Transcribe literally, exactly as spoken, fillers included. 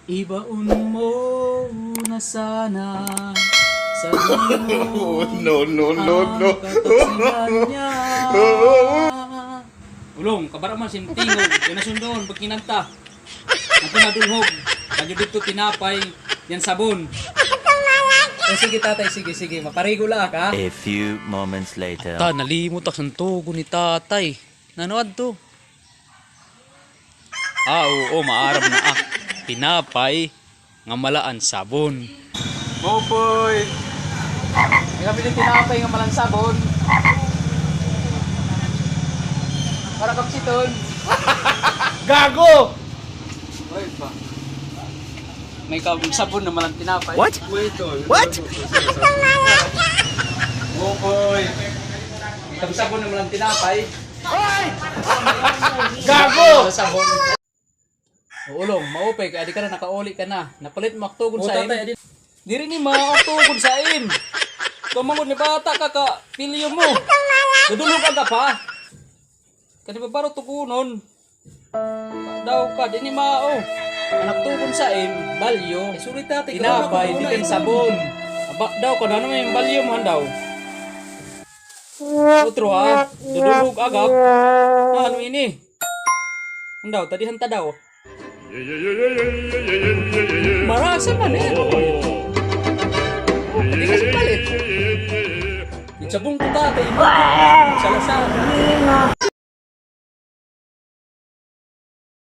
Ibaon mo na sana sa Ginoo. No, no, no, no. Ang kapaksihan niya. Ulong, kabara man sin tingog, kay nasundoon pag kinanta. Ato na dulhog, kadyo didto tinapay, yan sabon. Eh, sige, tatay, sige, sige, maparigo la ak, ha? A few moments later. Ta, nalimot ak san tugon ni tatay. Nano adto? Ah, oo, maaram na ak. Tinapay nga malaan sabon. Maupay. May kabili tinapay nga malaan sabon. Para kapsiton. Gago! May pa. May kab-, sabon na malaan tinapay. What? What? Maupay. May kab-, sabon na malaan tinapay. Gago! Sabon. O, Ulong, maupay kay adi ka na, nakauli ka na. Napalit mo ak tugon sa im. Diri ni ma ak tugon sa im. Ikaw man gud ni bata ka, kapilyo mo. Dudulhog aga pa. Kani ba baro tugunon? Daw ka, di ni ma, o. An ak tugon sa im, balyo. Tinapay, diri sabon. Aba, daw ka, nano may balyo mo, han daw. Utro, ha? Dudulhog aga. Ano ini? Andaw, tadihan ta daw. Marasa man eh. Hindi kasi palit. Itsabong ko tatay, imo. Salasar.